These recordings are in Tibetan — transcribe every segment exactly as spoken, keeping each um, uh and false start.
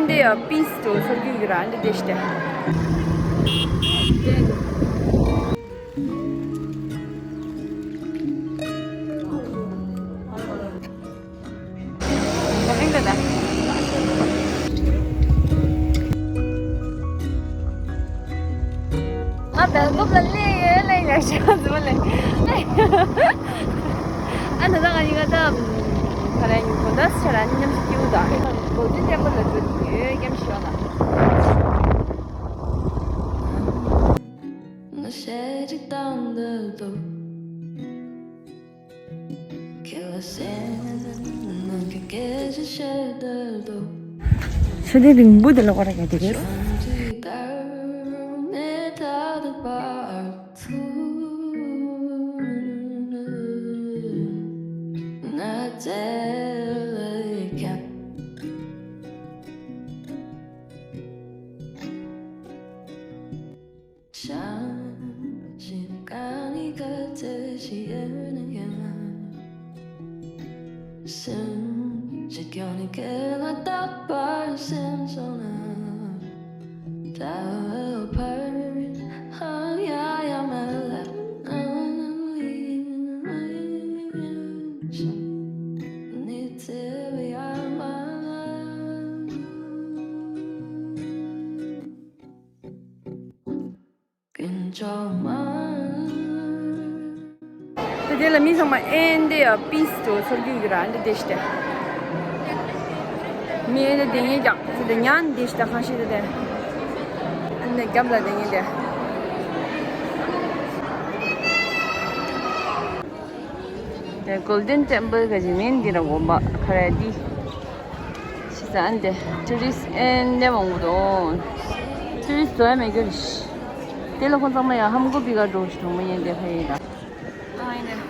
འདི་ཡ་པིས་དུ་སོར་རྒྱུ་ཡི་ར་འདི་དེ་ཤི་དེ། ང་སྦེལ་ཀོབ་ལ་སླེབས་ཡོད་ལེ་ཡ་ཤ་ཟི་མ་ལེ། ཨ་ན་ད་ང་གཉིས་ཀ་ད་ག་རེ་ཉིན་གོ་འདྲ་ཤ་ར་མཉམ་ཞིག་སྐྱིད་པོ་དང་གོ་ལྡན་ཏེམ་པལ་ལ་འགྲོ་ཡོད་མཉམ་ཞིག་ཡོད་ལ། ཤ་དེ་རིང་པོ་དེ་ལ་ཀོ་ར་ག་དེ་རེད། དེ་དེ་ལ་མི་ཚང་མ་ཨེན་དེ་ཡ་པིས་དུ་ཚོར་རྒྱུ་ཡོད་ར་འདི་དེ་ཤི་དེ། མི་ཨེན་དེ་དེ་ངས་ཀྱང་དེ་དེ་ཉན་དེ་ཤི་དེ་གང་ཤི་དེ་དེ། ཨེན་དེ་རྒྱབ་ལ་དེ་ངས་དེ། དེ་གོལ་ཌེན་ཊེམ་པལ་ག་ཅི་མིན་འདི་ར་དགོན་པ་ག་རེ་འདི། ཤི་ས་ཨན་དེ་ཊུ་རིསི་ཨན་དེ་མང་པོ་འདུག་ཊུ་རིསི་འགྲོ་ཡ་མེད་རྒྱུ་རེད། དེ་ལ་ཁོང་ཚང་མ་ཡང་ཧམ་གོ་པི་ག་འགྲོ་ཞིག་གྲོང་མོ་ཡན་དེ་ཕ་ཡིན་ད། ཨ་ཡིན་ནས།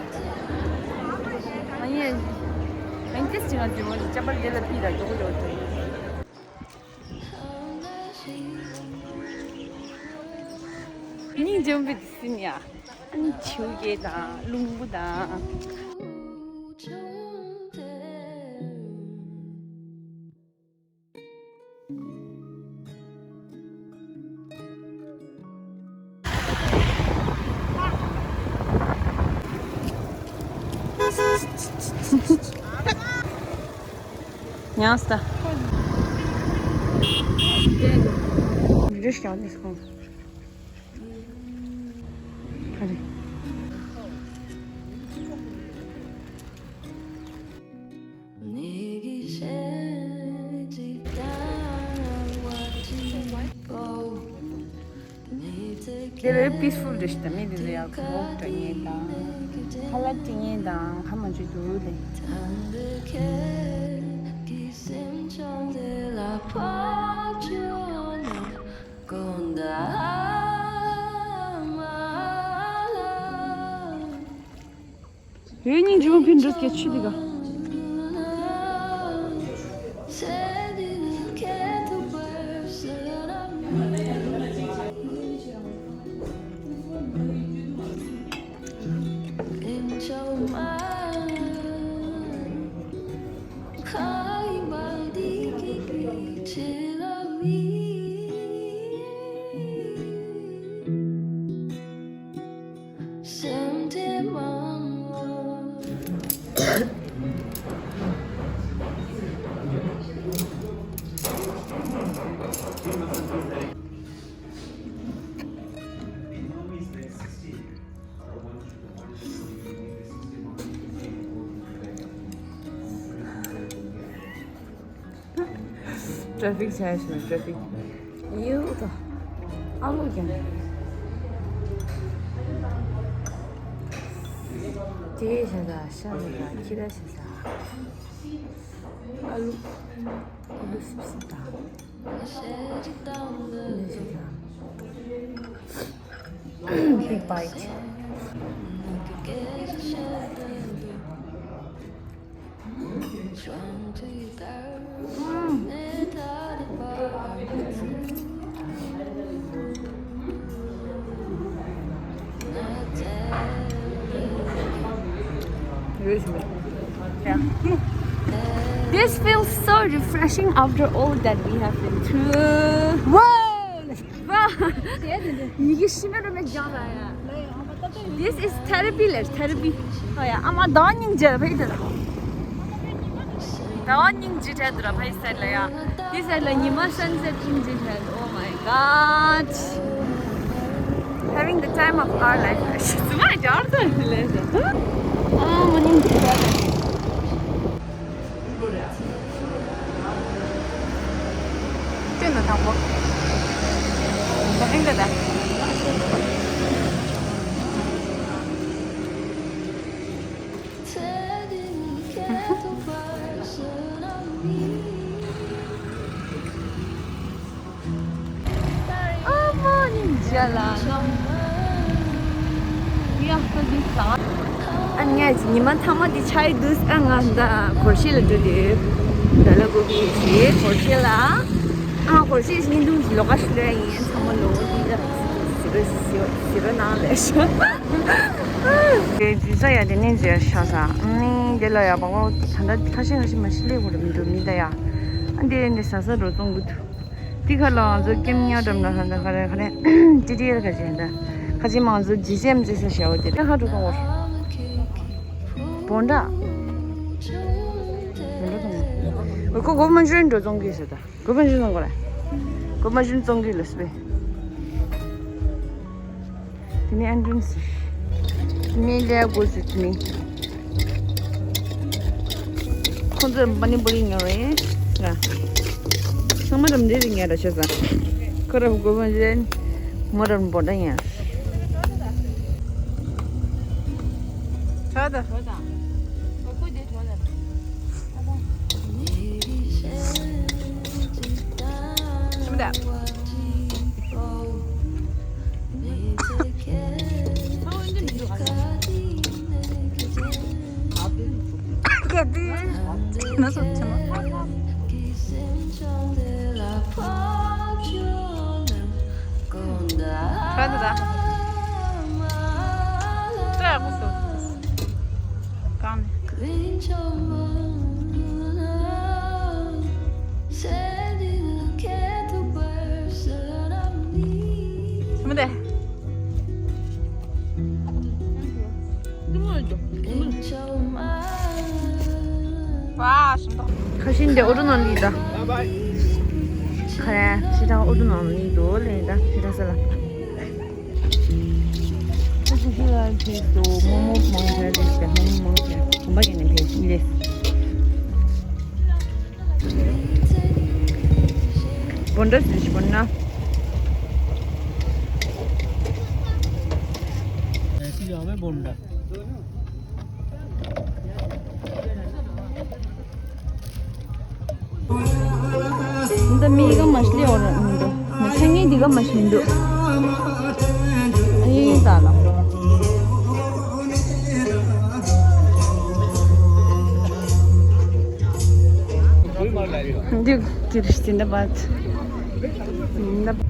ཨ་ཡིན། ཨ་ཡིན་ཏིས་ཅི་ང་ཅི་མོ་ཅི་ཅ་པར་དེ་ལ་པི་ད་འགྲོ་གོ་འགྲོ་ཐུབ། སྙིང་རྗེ་མོ་བི་དི་སིན་ཡ། ཨ་ནི་བྱིའུ་སྐད་དང་རླུང་བུ་དང་། ཉལ་སྟ། རེ་ཞིག་ཡང་ནི་སོང་། ཧ་རེ། དེ་very peaceful རེད་ཤག་མི་དེ་ཚོ་ཡང་walk འགྲོ་མཁན་དང་། ཁ་ལག་སྤྲད་མཁན་དང་ཧ་མ་ཅིག་འདུག་ལེ། ཡོད་སྙིང་རྗེ་མོ་ཕིན་འགྲོ་སྐད་ཆུ་འདི་ག Traffic ཆགས་ཤིང་traffic ཡོད་དོ། ཨ་ལོ་ཀྱང་དེ་བྱ་ས་ཤ་ཟ་ས་ཁྱི་ར་བྱ་ས། ཨ་ལུ་ཨ་ལུ་སིབ་སིབ་དང་། འདི་བྱ་ས། Big bite. This feels so refreshing after all that we have been through. Wow! Wow! ཡི་གེ་ཤི་མེད་རོ་མེད་ཀྱང་ལ་ཡ། This is therapy ལས་therapy. ཨ་ཡ་ཨ་མ་ཟླ་བ་སྙིང་རྗེ་ཕ་ཡི་དེ་ལ། ཟླ་བ་སྙིང་རྗེ་བྲལ་འདུག་ར་ཕ་ཡི་སའིཌ་ལ་ཡ། འདི་སའིཌ་ལ་ཉི་མ་sunset སྙིང་རྗེ་བྲལ་འདུག Oh my god. Having the time of our life. ཞི་ཙི་མ་ཡར་ཙམ་ལས་ཨ་མ་སྙིང་རྗེ་བྲལ། སྐྱོན་དང་དང་པོ། ད་ཧིང་ག་ད། ཨ་མ་ནི་མཇལ་ལ་ནམ། ཡ་ཧ་ལི་ས། ཨ་ངས་ཉི་མ་མཐའ་མ་འདི་ཆའི་དུས་ཨ་ང་ད་གོར་ཤི་ལ་འགྲོ་དུས། ད་ལ་གོ་གི་ཞེས་གོར་ཤི་ལ། ཨ་གོར་ཤི་ཞིག་ཉིན་དུས་ལོ་ག་ཞིག་ལོས་ཡིན་ཚང་མ་ལོ་འདི་ལ་ཟི་ར་ཟི་ར་ཟི་ར་ནང་ལས་ཤོག་དེ་འཛིན་ས་ཡ་དེ་ནས་འཛིན་ཤ་ས་ནི་དེ་ལ་ཡ་བ་གོ་ད་ད་ཁ་ཤས་ཁ་ཤས་མ་ཤི་ལས་གོ་ར་མི་འགྲོ་མི་ད་ཡ། ཨ་འདི་འདི་ས་ས་རོ་ཙོང་གུ་ཐུ། དེ་ཁ་ལ་ང་ཚོ་ཀེམ་ཉ་འགྲམ་ན་ཧ་ད་ཁ་རེ་ཁ་རེ་ཏི་ཏི་ཡར་ཁ་ཅན་ད་ཁ་ཅན་མང་ཚོ་ཇི་སེམ་ཇི་ས་ཤའོ་དེ་རེ་ཁ་འགྲོ་ཐོང་བོ། བོན་ཌ། བོན་ཌ་ཐོང་བོ། ཁོ་གོ་མ་ཇུན་འགྲོ་ཙོང་གི་ཟེར་ད་གོ་མ་ཇུན་ཙོང་གོ་རེ། གོ་མ་ཇུན་ཙོང་གི་ལ་སྤེ། དེ་ནས་ཨན་ཏྲན་སི། དེ་ནས་ལས་སྒོ་ཟེར་དེ་ནས། ཁོང་ཚོས་པ་ནི་པུ་རི་ཉོ་རེད། ང་། ཚང་མ་རམ་འདྲེ་རེ་ཉོ་ར་ཆོད་ས། ཁོ་ར་སྒོ་བན་རེན། མོ་རམ་བོ་ད་ཉོ། ཆོད་ད། ཆུ་མི་ད། ཁ་ཤས་འདི་ཨོ་ཏོ་ནང་ལི་ད། ཁ་ཡ་ཕྱི་དྲང་ཨོ་ཏོ་ནང་ལི་དོ་ལེ་ད་ཕྱི་དྲང་ས་ལ། ཁ་ཤས་ཤི་ལ་ཕེ་དོ་མོ་མོ་མང་ཆེ་རེད་ཤ་མོ་མོ་མང་ཆེ་གོམ་པ་ཡིན་ནི་ཕེ་ཡི་ལེ། བོན་ཌ་སུ་ཞིག་བོན་ན། འདི་མི་ག་མ་ཤི་ལེ་འོར་མི་འདུག་མི་ཆ་ངེས་འདི་ག་མ་ཤི་མི་འདུག་ཨ་ཡིན་ད་ལ། འདི་ཀིར་སྟི་འདི་བ། འདི།